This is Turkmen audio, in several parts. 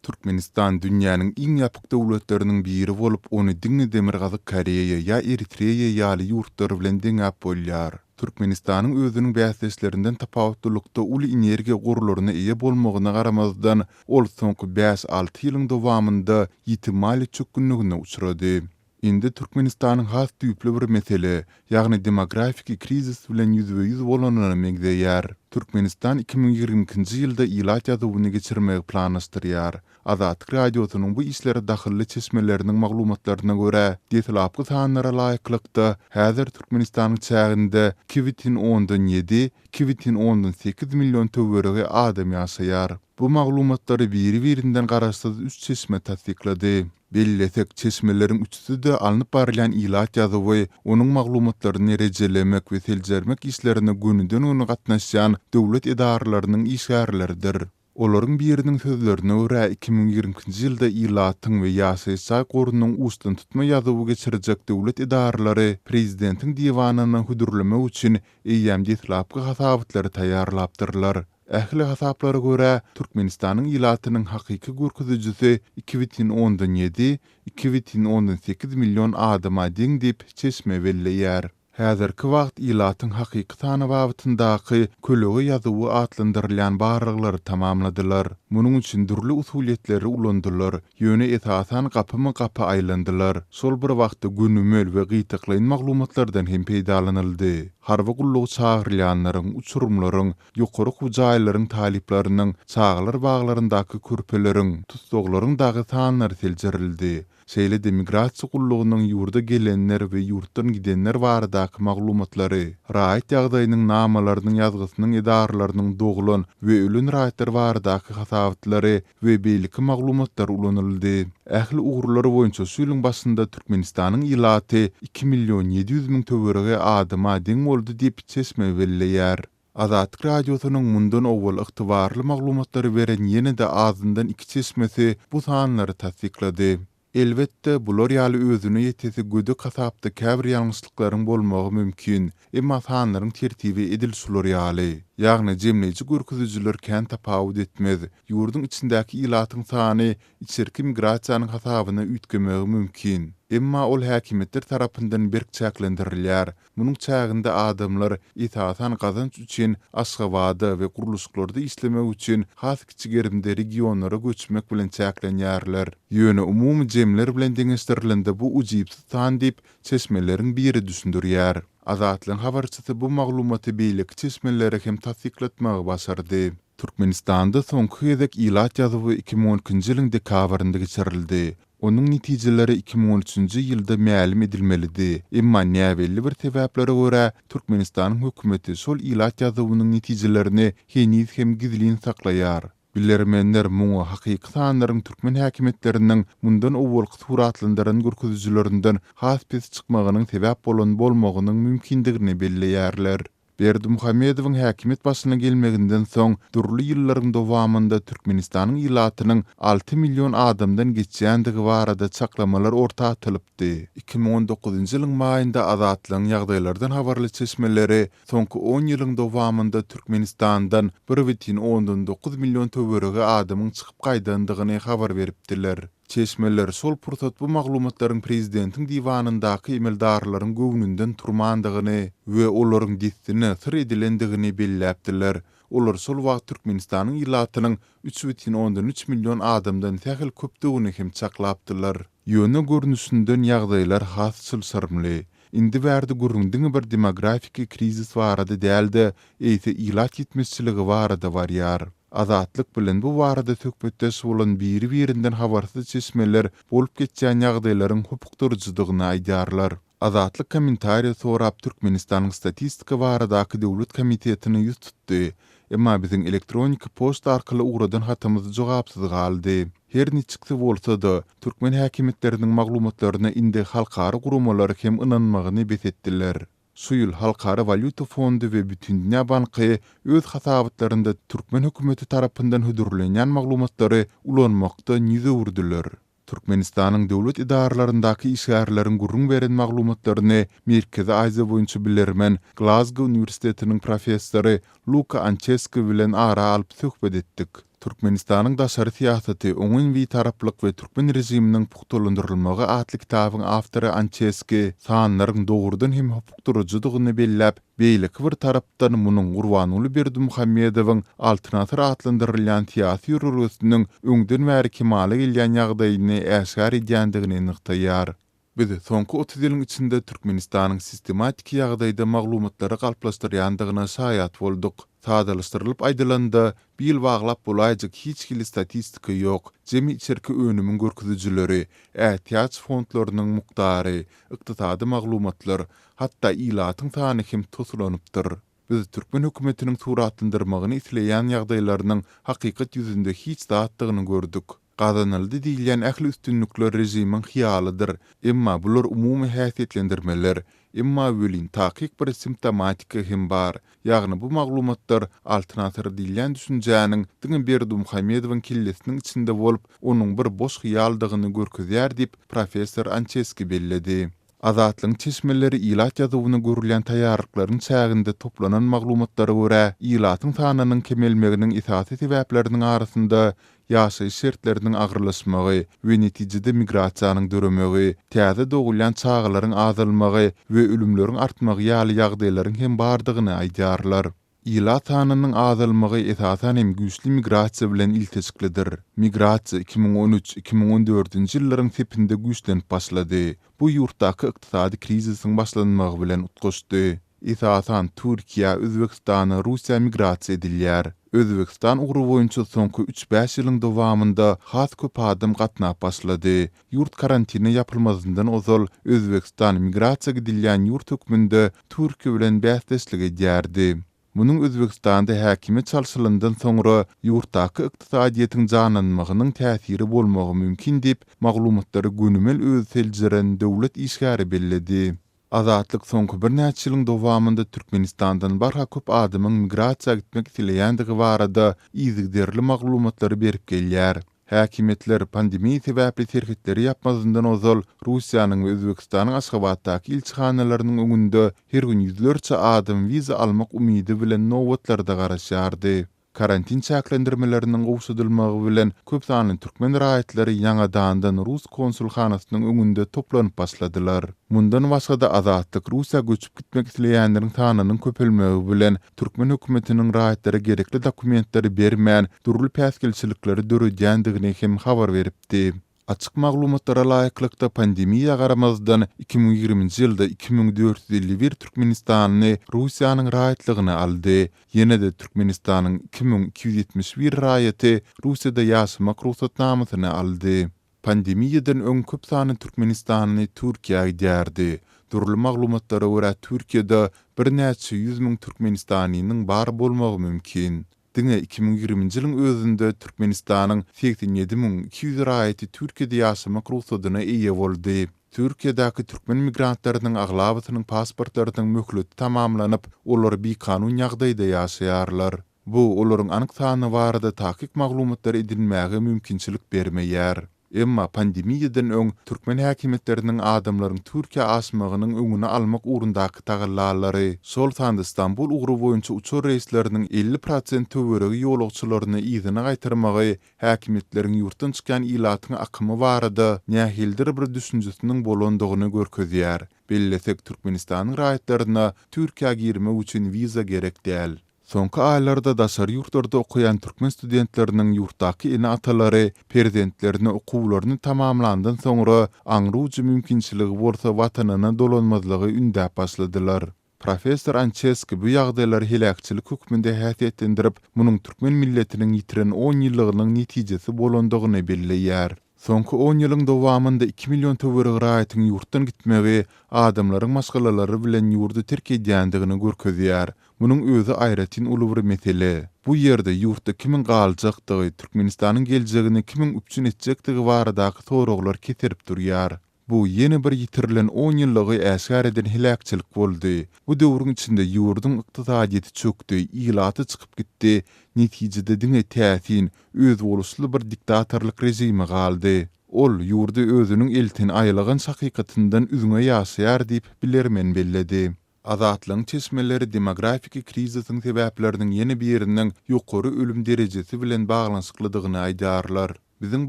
Türkmenistan dünýäniň iň ýapyk döwletleriniň biri bolup, ony diňe Demirgazyk Koreýa ýa Eritreýa ýaly ýurtlar bilen deňäp bolýar. Türkmenistanyň özüniň bäsdeşlerinden tapawutlylykda uly energiýa gorlaryna eýe bolmagyna garamazdan, ol soňky bäş-alty ýylyň dowamynda ýiti maliýe çökgünligine uçrady. Indi Türkmenistanyň has düýpli bir mesele, ýagny demografiki krizis bilen ýüzbe-ýüz bolanyna meňzeýär. Türkmenistan 2022-nji ýylda ilat ýazuwyny geçirmegi planlaşdyrýar. Azatlyk Radiosynyň bu işlere dahylly çeşmeleriniň maglumatlaryna görä, deslapky sanlara laýyklykda, häzir Türkmenistanyň çäginde 2,7, 2,8 million töweregi adam ýaşaýar. Bu maglumatlary biri-birinden garaşsyz üç çeşme tassyklady. Bellesek, çeşmeleriň üçüsi-de alnyp barylýan ilat ýazuwy, onuň maglumatlaryny rejelemek we seljermek işlerine gönüden-göni gatnaşýan döwlet edaralarynyň işgärleridir. Olaryň biriniň sözlerine görä, 2022-nji ýylda ilatyň we ýaşaýyş jaý gorunyň uçdantutma ýazuwy geçirjek döwlet edaralary prezidentiň diwanyna hödürlemek üçin eýýäm deslapky hasabatlary taýýarlapdyrlar. Ähli hasaplara görä, Türkmenistanyň ilatynyň hakyky görkezijisi 2,7, 2,8 million adama deň diýip, çeşme belleýär. Häzirki wagt ilatyň hakyky sany babatyndaky kölege ýazuwy atlandyrylýan barlaglary tamamladylar. Munuň üçin dürli usulyýetleri ulandylar, ýöne esasan gapyma-gapy aýlandylar. Şol bir wagtda gönümel we gytaklaýyn maglumatlardan hem peýdalanyldy. Harby gulluga çagyrylýanlaryň, uçurymlaryň, ýokary okuw jaýlaryň talyplarynyň, çagalar baglaryndaky körpeleriň, tussaglaryň dagy sanlary seljerildi. Şeýle-de migrasiýa gullugynyň ýurda gelenler we ýurtdan gidenler baradaky maglumatlary, raýat ýagdaýynyň namalarynyň ýazgysynyň edaralarynyň doglan we ölen raýatlar baradaky hasabatlary we beýleki maglumatlar ulanyldy. Ähli ugurlar boýunça şu ýylyň başynda Türkmenistanyň ilaty iki million 700 müň töweregi adama deň boldy diýip, çeşme belleýär. Azatlyk Radiosynyň mundan owal ygtybarly maglumatlary beren ýene-de azyndan iki çeşmesi bu sanlary tassyklady. Elbetde, bular ýaly özüne ýetesi gödek hasapda käbir ýalňyşlyklaryň bolmagy mümkin, emma sanlaryň tertibi edil şular ýaly. Ýagny jemleýji görkezijiler kän tapawut etmez. Ýurduň içindäki ilatyň sany içerki migrasiýanyň hasabyna üýtgemegi mümkin. Emma ol häkimiýetler tarapyndan berk çäklendirilýär. Munuň çäginde adamlar, esasan, gazanç üçin Aşgabada we gurluşyklarda işlemek üçin has kiçi gerimde regionlara göçmek bilen çäklenýärler. Ýöne umumy jemler bilen deňeşdirilende bu ujypsyz san diýip, çeşmeleriň biri düşündirýär. Azatlygyň habarçysy bu maglumaty beýleki çeşmelere hem tassyklatmagy başardy. Türkmenistanda soňky gezek ilat ýazuwy 2012-nji ýylyň dekabrynda geçirildi. Onuň netijeleri 2013-nji ýylda mälim edilmelidi, emma näbelli bir sebäplere görä, Türkmenistanyň hökümeti şol ilat ýazuwynyň netijelerini heniz hem gizlin saklaýar. Bilermenler muňa hakyky sanlaryň türkmen häkimiýetleriniň mundan owalky suratlandyran görkezijilerinden has pes çykmagynyň sebäp bolan bolmagynyň mümkindigini belleýärler. Berdimuhamedowyň häkimiýet başyna gelmeginden soň dürli ýyllaryň dowamynda Türkmenistanyň ilatynyň alty million adamdan geçýändigi barada çaklamalar orta atylypdy. 2019-njy ýylyň maýynda Azatlygyň ýagdaýlardan habarly çeşmeleri soňky on ýylyň dowamynda Türkmenistandan bir bütin ondan dokuz million töweregi adamyň çykyp gaýdandygyny habar beripdiler. Çeşmeler şol pursat bu maglumatlaryň prezidentiň diwanyndaky emeldarlaryň göwnünden turmandygyny we olaryň dessine syr edilendigini belläpdiler. Olar şol wagt Türkmenistanyň ilatynyň üç bütin ondan üç million adamdan sähel köpdügini hem çaklapdylar. Ýöne görnüşinden ýagdaýlar has çylşyrymly. Indi bärde gürrüň diňe bir demografiki krizis barada däl-de, eýse ilat ýetmezçiligi barada barýar. Azatlyk bilen bu barada söhbetdeş bolan biri-birinden habarsyz çeşmeler bolup geçýän ýagdaýlaryň hopukdyryjydygyny aýdýarlar. Azatlyk kommentariýa sorap Türkmenistanyň Statistika baradaky döwlet komitetine ýüz tutdy, emma biziň elektroniki poçta arkaly ugradan hatymyz jogapsyz galdy. Her niçiksi bolsa-da, türkmen häkimiýetleriniň maglumatlaryna indi halkara guramalary hem ynanmagyny bes etdiler. Şu ýyl Halkara walýuta fondy we Bütindünýä banky öz hasabatlarynda türkmen hökümeti tarapyndan hödürlenýän maglumatlary ulanmakdan ýüz öwürdiler. Türkmenistanyň döwlet edaralaryndaky işgärleriň gürrüň beren maglumatlaryny Merkezi Aziýa boýunça bilermen, Glazgo uniwersitetiniň professory Luka Ançeski bilen ara alyp söhbet etdik. Türkmenistanyň daşary syýasaty, oňyn bitaraplyk we türkmen režiminiň pugtalandyrylmagy atly kitabyň awtory Ançeski sanlaryň dogrudan hem hopukdyryjydygyny belläp, beýleki bir tarapdan munuň Gurbanguly Berdimuhamedowyň Altyn asyr atlandyrylýan syýasy ýörelgesiniň öňden bäri kemala gelýän ýagdaýyny äşgär edýändigini nygtaýar. Biz soňky 30 ýylyň içinde Türkmenistanyň sistematiki ýagdaýda maglumatlary galplaşdyrýandygyna şaýat bolduk. Sadalaşdyrylyp aýdylanda, bil baglap bolaýjak hiç hili statistika ýok, jemi içerki önümiň görkezijileri, ätiýaç fondlarynyň mukdary, ykdysady maglumatlar, hatda ilatyň sany hem tosulanypdyr. Biz türkmen hökümetiniň suratlandyrmagyny isleýän ýagdaýlarynyň hakykat ýüzünde hiç zatdygyny gördük. Gazanyldy diýilýän ähli üstünlikler režimiň hyýalydyr, emma bular umumy häsiýetlendirmeler. Emma welin takyk bir simptomatika hem bar, ýagny bu maglumatlar Altyn asyr diýilýän düşünjäniň diňe Berdimuhamedowyň kellesiniň içinde bolup, onuň bir boş hyýaldygyny görkezýär diýip, professor Ançeski belledi. Azatlygyň çeşmeleri ilat ýazuwyna görülýän taýýarlyklaryň çäginde toplanan maglumatlara görä, ilatyň sanynyň kemelmeginiň esasy sebäpleriniň arasynda ýaşaýyş şertleriniň agyrlaşmagy we netijede migrasiýanyň döremegi, täze dogulýan çagalaryň azalmagy we ölümleriň artmagy ýaly ýagdaýlaryň hem bardygyny aýdýarlar. Ilat sanynyň azalmagy esasan hem güýçli migrasiýa bilen ilteşiklidir. Migrasiýa 2013, 2014-nji ýyllaryň sepinde güýçlenip başlady. Bu ýurtdaky ykdysady krizisiň başlanmagy bilen utgaşdy. Esasan Türkiýä, Özbegistana, Russiýa migrasiýa edilýär. Özbegistan ugry boýunça soňky üç-bäş ýylyň dowamynda has köp adam gatnap başlady. Ýurt karantine ýapylmazyndan ozal Özbegistan migrasiýa gidilýän ýurt hökmünde Türkiýe bilen bäsdeşlik edýärdi. Munuň Özbegistanda häkimiýet çalşylandan soňra ýurtdaky ykdysadyýetiň janlanmagynyň täsiri bolmagy mümkin diýip, maglumatlary gönümel özi seljeren döwlet işgäri belledi. Azatlyk soňky birnäçe ýylyň dowamynda Türkmenistandan barha köp adamyň migrasiýa gitmek isleýändigi barada yzygiderli maglumatlary berip gelýär. Häkimiýetler pandemiýa sebäpli serhetleri ýapmazyndan ozal Russiýanyň we Özbegistanyň Aşgabatdaky ilçihanalarynyň öňünde her gün ýüzlerçe adam wiza almak umydy bilen nobatlarda garaşýardy. Karantin çäklendirmeleriniň gowşadylmagy bilen köp sanly türkmen raýatlary ýaňadandan rus konsulhanasynyň öňünde toplanyp başladylar. Mundan başga-da Azatlyk Russiýa göçüp gitmek isleýänleriň sanynyň köpelmegi bilen türkmen hökümetiniň raýatlara gerekli dokumentleri bermän dürli päsgelçilikleri döredýändigini hem habar beripdi. Açyk maglumatlara laýyklykda, pandemiýa garamazdan, 2020-nji ýylda 2451 türkmenistanly Russiýanyň raýatlygyny aldy. Ýene-de Türkmenistanyň 2271 raýaty Russiýada ýaşamak rugsatnamasyny aldy. Pandemiýadan öň köp sanly türkmenistanly Türkiýä gidýärdi. Dürli maglumatlara görä, Türkiýede birnäçe ýüz müň türkmenistanlynyň bar bolmagy mümkin. Diňe 2020-nji ýylyň özünde Türkmenistanyň 87 200 raýaty Türkiýede ýaşamak rugsadyna eýe boldy. Türkiýedäki türkmen migrantlarynyň aglabasynyň pasportlarynyň möhleti tamamlanyp, olar bikanun ýagdaýda ýaşaýarlar. Bu olaryň anyk sany barada takyk maglumatlary edinmäge mümkinçilik bermeýär. Emma pandemiýadan öň türkmen häkimiýetleriniň adamlaryň Türkiýä aşmagynyň öňüni almak ugrundaky tagallalary, şol sanda Stambul ugry boýunça uçar reýsleriniň 50 prosent töweregi ýolagçylaryny yzyna gaýtarmagy häkimiýetleriň ýurtdan çykýan ilatyň akymy barada nähilidir bir düşünjesiniň bolandygyny görkezýär. Bellesek, Türkmenistanyň raýatlaryna Türkiýä girmek üçin wiza gerek däl. Soňky aýlarda daşary ýurtlarda okaýan türkmen studentleriniň ýurtdaky ene-atalary perzentlerine okuwlaryny tamamlandan soňra aňrujy mümkinçiligi bolsa watanyna dolanmazlygy ündäp başladylar. Professor Ançeski bu ýagdaýlary heläkçilik hökmünde häsiýetlendirip, munuň türkmen milletiniň ýitiren on ýyllygynyň netijesi bolandygyny belleýär. Soňky on ýylyň dowamynda iki million töweregi raýatyň ýurtdan gitmegi adamlaryň maşgalalary bilen ýurdy terk edýändigini görkezýär. Munuň özi aýratyn uly bir mesele. Bu ýerde ýurtda kimiň galjakdygy, Türkmenistanyň geljegini kimiň üpjün etjekdigi baradaky soraglar keserip durýar. Bu ýene bir ýitirilen on ýyllygy äşgär eden heläkçilik boldy. Bu döwrüň içinde ýurduň ykdysadyýeti çökdi, ilaty çykyp gitdi, netijede diňe täsin, özboluşly bir diktatorlyk režimi galdy. Ol ýurdy özüniň elten aýylganç hakykatyndan üzňe ýaşaýar diýip, bilermen belledi. Azatlygyň çeşmeleri demografiki krizisiň sebäpleriniň ýene biriniň ýokary ölüm derejesi bilen baglanyşyklydygyny aýdýarlar. Biziň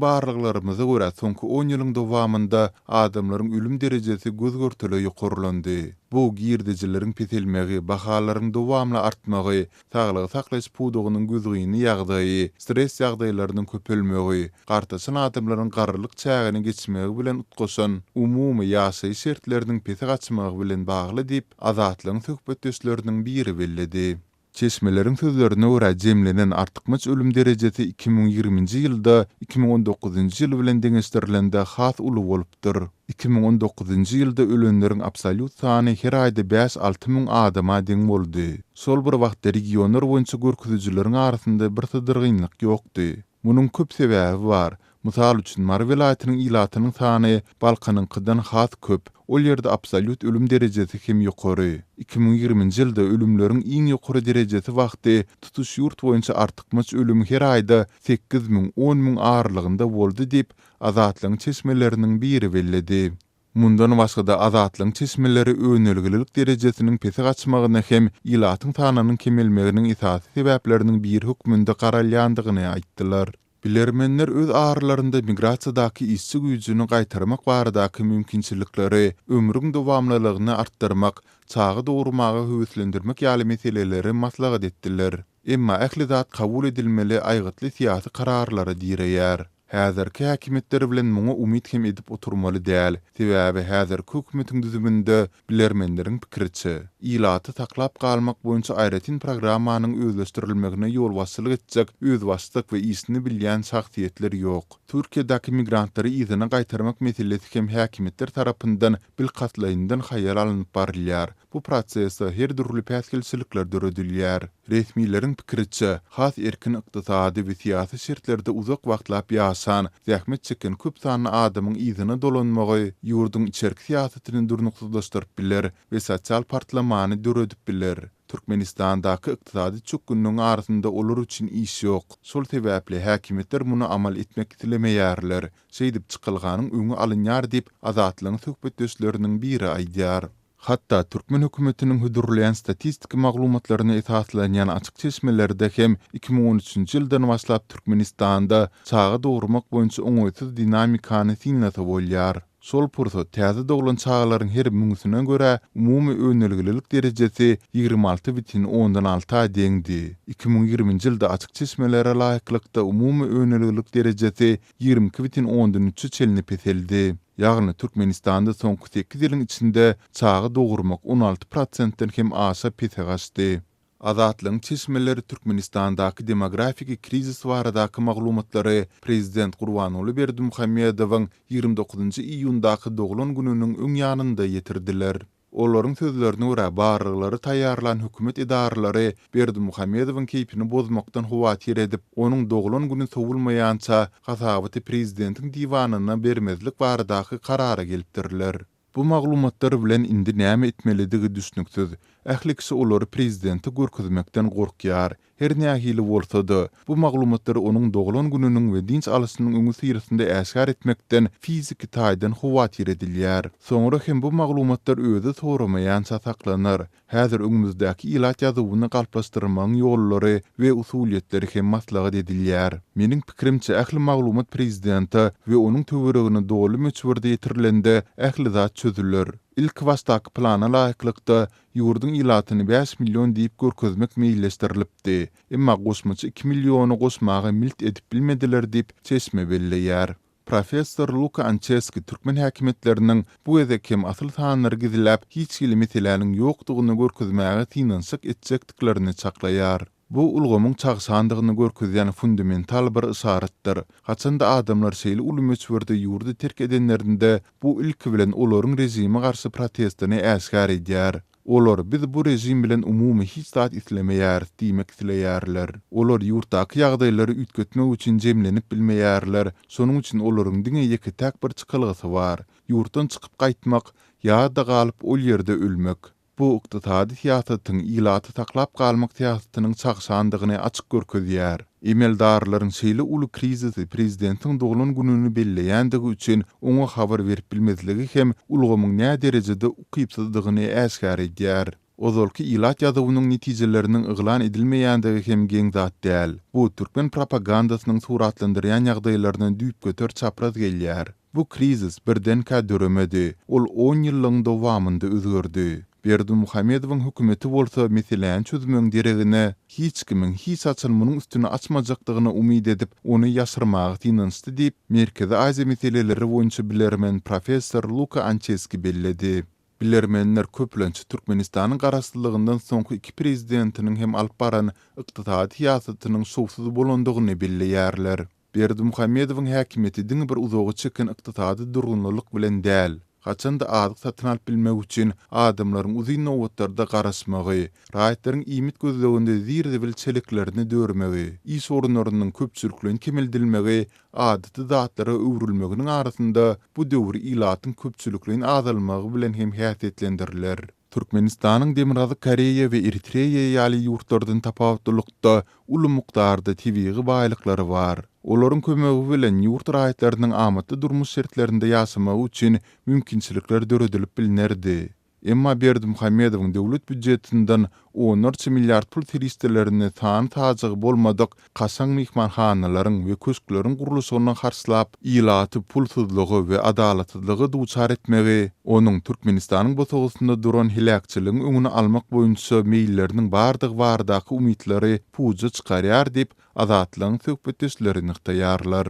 barlaglarymyza görä, soňky on ýylyň dowamynda adamlaryň ölüm derejesi göz-görtele ýokarlandy. Bu girdejileriň peselmegi, bahalaryň dowamly artmagy, saglygy saklaýyş pudagynyň gözgyny ýagdaýy, stres ýagdaýlarynyň köpelmegi, gartaşan adamlaryň garrylyk çägini geçmegi bilen utgaşan umumy ýaşaýyş şertleriniň pese gaçmagy bilen bagly diýip, Azatlygyň söhbetdeşleriniň biri belledi. Çeşmeleriň sözlerine görä, jemlenen artykmaç ölüm derejesi 2020-nji ýylda 2019-njy ýyl bilen deňeşdirilende has uly bolupdyr. 2019-njy ýylda ölenleriň absolýut sany her aýda bäş-alty müň adama deň boldy. Şol bir wagtda regionlar boýunça görkezijileriň arasynda birsydyrgynlyk ýokdy. Munuň köp sebäbi bar. Mysal üçin, Mary welaýatynyň ilatynyň sany Balkanyňkydan has köp, ol ýerde absolýut ölüm derejesi hem ýokary. 2020-nji ýylda ölümleriň iň ýokary derejesi wagty tutuş ýurt boýunça artykmaç ölüm her aýda 8000, 10,000 aralygynda boldy diýip, Azatlygyň çeşmeleriniň biri belledi. Mundan başga-da, Azatlygyň çeşmeleri önelgelilik derejesiniň pese gaçmagyna hem ilatyň sanynyň kemelmeginiň esasy sebäpleriniň biri hökmünde garalýandygyny aýtdylar. Bilermenler öz aralarynda migrasiýadaky işçi güýjüni gaýtarmak baradaky mümkinçilikleri, ömrüň dowamlylygyny artdyrmak, çaga dogurmaga höweslendirmek ýaly meseleleri maslahat etdiler. Emma ähli zat kabul edilmeli aýgytly syýasy kararlara direýär. Häzirki häkimiýetler bilen muňa umyt hem edip oturmaly däl, sebäbi häzirki hökümetiň düzüminde, bilermenleriň pikiriçe, ilaty saklap galmak boýunça aýratyn programmanyň özleşdirilmegine ýolbaşçylyk etjek özbaşdak we işini bilýän şahsyýetler ýok. Türkiýedäki migrantlary yzyna gaýtarmak meselesi hem häkimiýetler tarapyndan bilkastlaýyndan haýal alnyp barylýar. Bu prosese her dürli päsgelçilikler döredilýär. Resmileriň pikiriçe, has erkin ykdysady we syýasy şertlerde uzak wagtlap ýaşan, zähmet çeken köp sanly adamyň yzyna dolanmagy ýurduň içerki syýasatyny durnuksyzlaşdyryp biler we sosial partlamany döredip biler. Türkmenistandaky ykdysady çökgünligiň arasynda olar üçin iş ýok. Şol sebäpli häkimiýetler muny amal etmek islemeýärler. Şeýdip çykalganyň öňi alynýar diýip, Azatlygyň söhbetdeşleriniň biri aýdýar. Hatda türkmen hökümetiniň hödürleýän statistiki maglumatlaryna esaslanýan açyk çeşmelerde hem 2013-nji ýyldan başlap Türkmenistanda çaga dogurmak boýunça oňaýsyz dinamikany synlasa bolýar. Şol pursat täze doglan çagalaryň her müňüsine görä umumy önelgelilik derejesi 26 bütin ondan alta deňdi. 2020-nji ýylda açyk çeşmelere laýyklykda umumy önelgelilik derejesi 22 bütin ondan üçe çenli peseldi. Ýagny, Türkmenistanda soňky sekiz ýylyň içinde çaga dogurmak 16 prosentden hem aşa pese gaçdy. Azatlygyň çeşmeleri Türkmenistandaky demografiki krizis baradaky maglumatlary prezident Gurbanguly Berdimuhamedowyň 29-njy iýundaky doglan gününiň öň ýanynda ýetirdiler. Olaryň sözlerine görä, barlaglary taýýarlan hökümet edaralary Berdimuhamedowyň keýpini bozmakdan howatyr edip, onuň doglan güni sowulmaýança hasabaty prezidentiň diwanyna bermezlik baradaky karara gelipdirler. Bu maglumatlar bilen indi näme etmelidigi düşnüksiz. Ähli kişi olary prezidente görkezmekden gorkýar. Her nähili bolsa-da, bu maglumatlary onuň doglan gününiň we dynç alyşynyň öňüsyrasynda äşgär etmekden fiziki taýdan howatyr edilýär. Soňra hem bu maglumatlar özi soramaýança saklanar. Häzir öňümizdäki ilat ýazuwyny galplaşdyrmagyň ýollary we usulyýetleri hem maslahat edilýär. Meniň pikirimçe, ähli maglumat prezidente we onuň töweregine doly möçberde ýetirilende ähli zat çözüler. Ilkibaşdaky plana laýyklykda, Ýurduň ilatyny bäş million diýip görkezmek meýilleşdirilipdi. Emma goşmaça iki milliony goşmaga milt edip bilmediler diýip, çeşme belleýär. Professor Luka Ançeski türkmen häkimiýetleriniň bu gezek hem asyl sanlary gizläp, hiç hili meseläniň ýokdugyny görkezmäge synanyşyk etjekdiklerini çaklaýar. Bu ulgamyň çagşandygyny görkezýän fundamental bir yşaratdyr. Haçanda adamlar şeýle uly möçberde ýurdy terk edenlerinde, bu ilki bilen olaryň režime garşy protestini äşgär edýär. Olar biz bu režim bilen umumy hiç zat islemeýäris diýmek isleýärler. Olar ýurtdaky ýagdaýlary üýtgetmek üçin jemlenip bilmeýärler, şonuň üçin olaryň diňe ýeke-täk bir çykalgasy bar, ýurtdan çykyp gaýtmak ýa-da galyp ol ýerde ölmek. Bu ykdysady syýasatyň ilaty saklap galmak syýasatynyň çagşandygyny açyk görkezýär. Emeldarlaryň şeýle uly krizisi prezidentiň doglan gününi belleýändigi üçin oňa habar berip bilmezligi hem ulgamyň näderejede ukypsyzdygyny äşgär edýär. Ozalky ilat ýazuwynyň netijeleriniň yglan edilmeýändigi hem geň zat däl. Bu türkmen propagandasynyň suratlandyrýan ýagdaýlaryna düýpgöter çapraz gelýär. Bu krizis birdenkä döremedi, ol on ýyllygyň dowamynda özgerdi. Berdimuhamedowyň hökümeti bolsa meseläni çözmegiň deregine, hiç kimiň hiç haçan munuň üstüni açmajakdygyna umyt edip, ony ýaşyrmaga synanyşdy diýip, Merkezi Aziýa meseleleri boýunça bilermen professor Luka Ançeski belledi. Bilermenler köplenç Türkmenistanyň garaşsyzlygyndan soňky iki prezidentiniň hem alyp baran ykdysady syýasatynyň şowsuz bolandygyny belleýärler. Berdimuhamedowyň häkimiýeti diňe bir uzaga çeken ykdysady durgunlylyk bilen däl, haçan-da azyk satyn alyp bilmek üçin adamlaryň uzyn nobatlarda garaşmagy, raýatlaryň iýmit gözleginde zir-zibil çeleklerini dörmegi, iş orunlarynyň köpçülikleýin kemeldilmegi adaty zatlara öwrülmeginiň arasynda bu döwür ilatyň köpçülikleýin azalmagy bilen hem häsiýetlendiriler. Türkmenistanyň Demirgazyk Koreýa we Eritreýa ýaly ýurtlardan tapawutlylykda uly mukdarda tebigy baýlyklary bar. Olaryň kömegi bilen ýurt raýatlarynyň amatly durmuş şertlerinde ýaşamagy üçin mümkinçilikler döredilip bilnerdi. Emma Berdimuhamedowyň döwlet býujetinden onlarça milliard pul serişdelerini sany-sajagy bolmadyk kaşaň myhmanhanalaryň we köşkleriň gurluşygyna harçlap, ilaty pulsuzlyga we adalatsyzlyga duçar etmegi, onuň Türkmenistanyň bosagasynda duran heläkçiligiň öňüni almak boýunça meýilleriniň bardygy baradaky umytlary puja çykarýar diýip, Azatlygyň söhbetdeşleri nygtaýarlar.